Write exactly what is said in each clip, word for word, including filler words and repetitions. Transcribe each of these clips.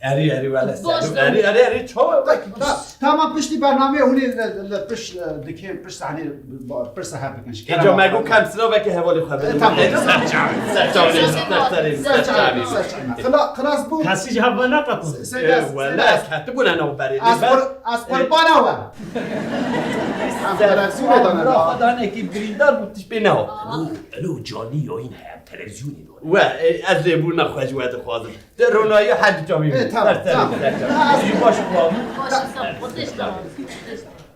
Erî, erî, wele. Baş Erî, erî, erî, çawa? Ta-, tamam, piştî bernameyê hûn ê li, li pişt, e, dikê, pişt sahnê, ba-, pirsa hev bikin. Ji Îca kerema me got xwe. Kem silavekê hevalê xwe bidin. E, tamam. Ser çavê, ser çavê, ser çavê, ser çavê. Xila-, xilas bû. Kesî ji hev ve neqetin. Se-, se-, E, wele, ez ketibûne nav berê. Ez Lê ber- qur-, ez qurbana we. Em Ser televizyonê dane xwe da. Danekî birîndar bû, tişt pê neha. Elo, elo, canî yayîn heye, em televizyonê dane. We, e, ez lêbûrina xwe ji we dixwazim. Di ronahiyê her du çavê Ê, min. tamam, Ser serê, tamam. ser çavê. Ha, ez Yû baş xwe. Baş, sağ ol.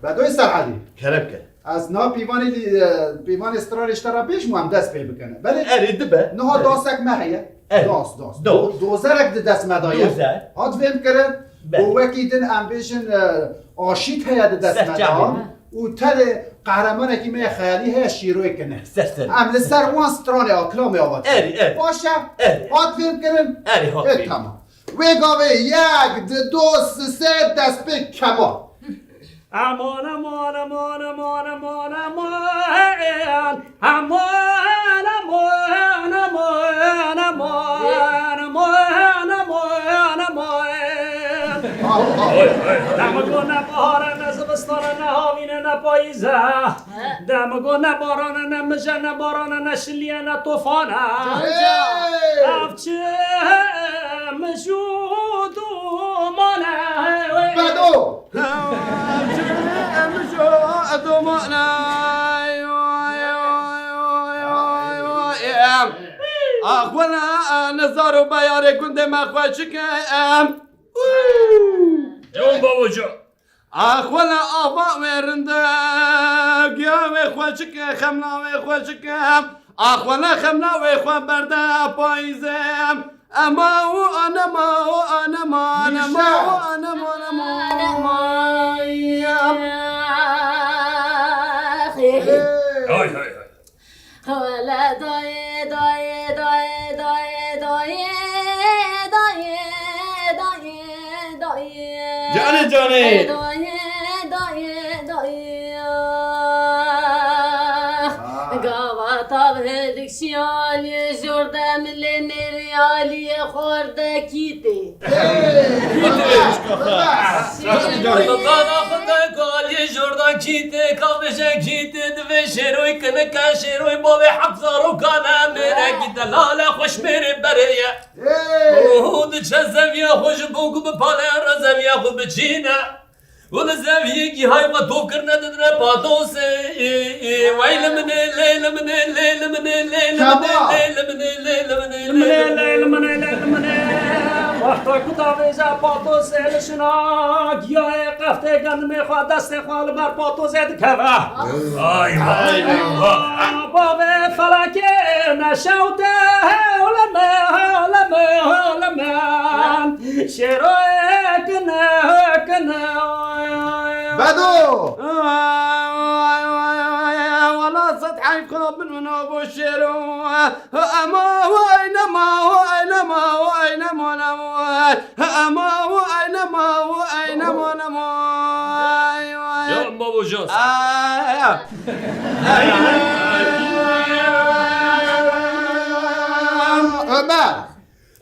Bedoyê Serhedî. Kerem ke. Ez na pîvanê lî-, e, pîvanê stranê ji te re bêjim û em dest pê bikin. Belê Erê dibe. Niha dasek me heye. Erê. Das, das. Das. Do-, dozerek di dest me de ye. Dozer. Hat fêm kirin. Belê. Û wekî din em bêjin, e, aşît heye di dest me de. Ser çavê. Û tenê qehremanekî me ye xeyalî heye, Şîroyê Kine. Ser serê. Em li ser wan stranê a kilamê ava dikin. Erê, erê. Baş e? Erê. Hat fêm kirin? Erê, hat Ê, fêm. Tamam. Wê gavê yek, di, do, si, sê, dest pê keman. Aman, aman, aman, aman, aman, aman. Aman, aman, aman, aman, aman, aman, aman. Aw, aw. Oy, oy, oy. Dema ku ne bahar e, ne zivistan. Zistana ne havîne ne payîze. He. De min got ne barane ne mije ne barane ne şiliye ne tofane. Hey! Ev çi mij û domane. Bedo! Ev çi mij û domane. Axwene nizar û beyarê gundê me xweşik e. Ew babacan. Axwene ava wê rinde, giya wê xweşik e, xemla wê xweşik e. Axwene xemla wê xwe berde payîzê. Ema û anema û anema, anema û anema, anema. Hay, hay, hay. Hele dayê, dayê, dayê, dayê, dayê, dayê, dayê, dayê. Canê, canê. Dayê, dayê, dayê. Gava tav hilik şiyalî jor de milê nêrî aliyê xwardekî tê. Hey! Bana xwe de galê jordan kî tê, ka bêje kî tê, divê şêroy kinike, şêroy bavê heft zarokan e, mêrekî delal e, xweş mêrê berê ye. Hey! Û diçe zeviya xwe ji bo ku bipale re zeviya xwe biçîne. Û li zeviyê gîhay xwe top kirine didine patosê. Wey li min ê, lê li min ê, lê li min ê, lê li min ê, lê li min ê, lê li min ê, lê li min ê, lê li min ê, lê li min ê. Wexta ku davêje patosê li şina giyayê qeftê genimê xwe destê xwe li ber patosê dikeve. Ay, ay, ay, ay. Bavê felakê neşewte hewleme, hewleme, hewleme. Şêroyê kine, kine. Bedo! Wala sed heyf xwe bin wina bo şêro. Ema wey nema, wey nema, wey nema, nema. Ema wey nema, wey nema, nema. Ya babo Jos. Ömer!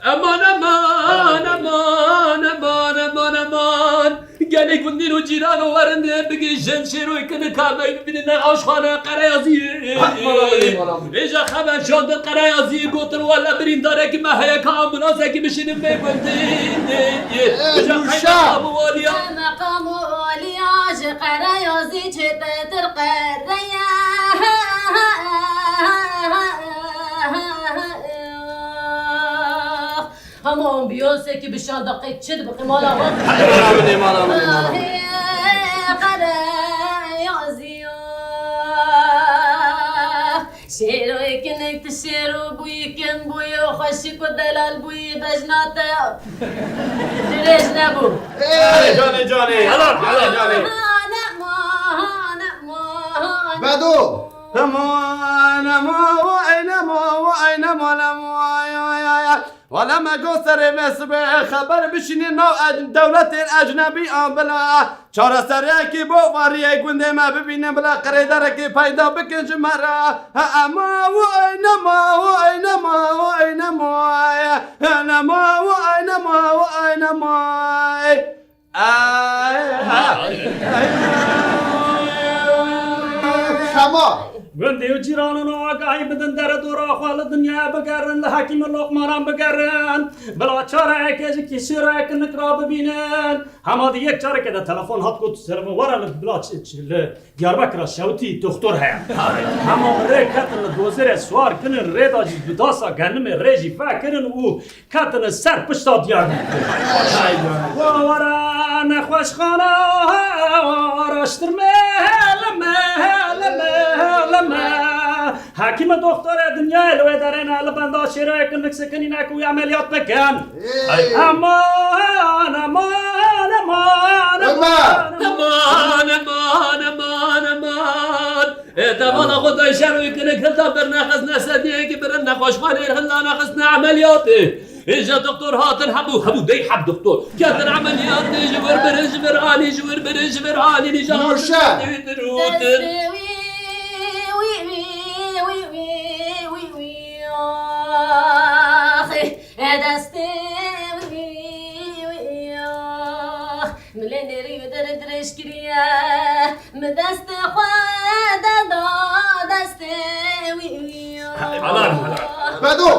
Eman, eman, eman, eman, eman, eman. Gelê gundîn û cîran û werin dê bigihîjin şêroyê kinika me bibînin ne aşxane Qereyaziyê. Hak mala min ê, mala min. Êja xeber şandin Qereyaziyê gotin wele birîndarekî me heye ka ambulasekî bişînin vê gundî. Ê, êja Nûşa. Qeyda maqam û waliya. Meqam û waliya ji Qereyazî çêtir qereya. Hema ambulansekî bi şan deqeyek çi dibiqî mala xwe. Mala min ê, mala min ê, mala min ê. Ahê, Qereyaziya. Şêroyê kinik tu şêro bûyî, kim bûyî û xweşik û delal bûyî bejna te dirêj nebû. Canê, canê. Helal, helal, canê. Hane, ma, hane, ma, hane. Bedo. Hema, hema, wa, ay, nema, wa, ay, nema, nema, ay, ay, ay, ay. Wele me got serê me sibê xeber bişînî nav ec-, dewletên ecnebî an bila. Çareseriyekî bo variyê gundê me bibînin bila qirêderekî peyda bikin ji me re. He ema û ey nema û ey nema û ey nema. He nema û ey nema û ey nema. Şema. Gundê û cîranan agahî bidin, dere dora xwe li dinyaya bigerin, li hekîm û loqmanan bigerin. Bila çareyekê ji kîşîrek nik ra bibînin. Hema di yek careke de telefon hat got, telefon were li bila ç-, ç-, li Diyarbekira şewitî doktor heye. Hema rê ketin li dozerê siwar kirin, rê da jî bi dasa genimê rê jî vekirin û ketine ser pişta Diyarbekir. Wa were nexweşxana araştirme, helime, helime, helime. Hekîm û doktorê dinyayê li wê derê ne, li benda şêroyê kinik sekinîne ku wî emeliyat bikin. Hey. Aman, aman, aman, aman, Ömer. Aman, aman, aman, aman. E, te bala xwe dayşer û kinik hilda bir nexistine sediyekî birin nexweşxanê hilda nexistine emeliyatê. Îja doktor hatin hebû, hebû dey heb doktor. Ketin emeliyatê ji wir birin, ji vir anî, ji wir birin, ji vir anî, nîja hatin Nûşe. Destê wî, wî, wî, wî, wî, wî, wî, wî, ax. E destê wî, wî, ax. Milê nêrî wî dere dirêj kiriye. Min destê xwe de da destê wî. Helal, helal. Bedo!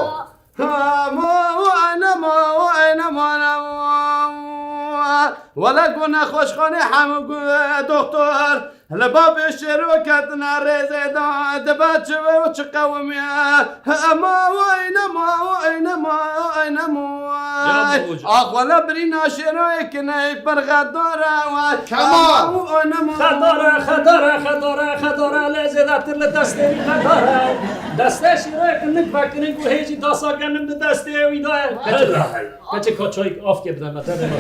Wele ku nexweşxanê hemû ku doktor li bavê şêro ketine rêzê de dibe çi ve û çi qewimiye. Ema way nema way nema way nema way. Ax wele birîna şêroyê kiney pir xedar e way. Kemal! Xedar e, xedar e, xedar e, xedar e, lê zêdetir li destê wî xedar e. Destê şîrê kinik vekirin ku hêjî dasa genim di destê wî de ye. Keçik, keçik kaçayîk afkê bide me, tenê me.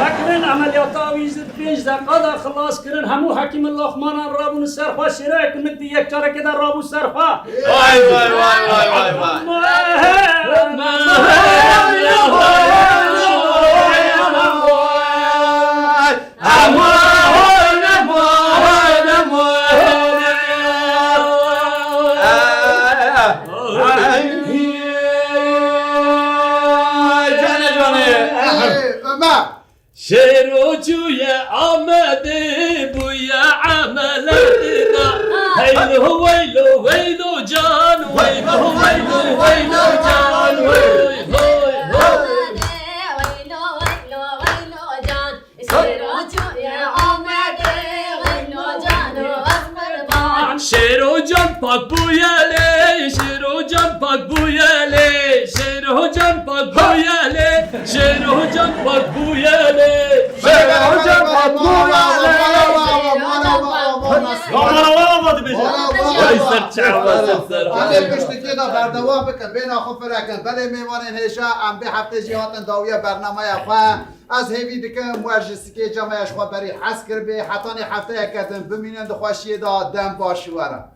Vekirin emeliyata wî ji pênc deqa de xilas kirin. Hemû hekîmin loxmanan rabûn ser xwe, şîrê kinik di yek carekê de rabû ser xwe. Vay vay vay vay vay vay. Ömer! Şêro çûye Amedê bûye emeleyna. Heylo weylo weylo can, weylo weylo weylo can, wey hoy hoy. Şêro can pak bûye lê, şêro can pak bûye lê, şêro can pak bûye lê, şêro can pak bûye lê. Şêro can pak bûye lê. Vay ser çava, ser ser. Em ê piştikê de berdewam bikin, bêhna xwe firekin. Belê mêvanên hêja, em bê heftê jî hatin dawiya bernameya xwe. Ez hêvî dikim we ji sikê cama ya ji xwe berî hez kiribê. Hetanî hefteyeke din bimînin di xweşiyê de, dem baş ji we re.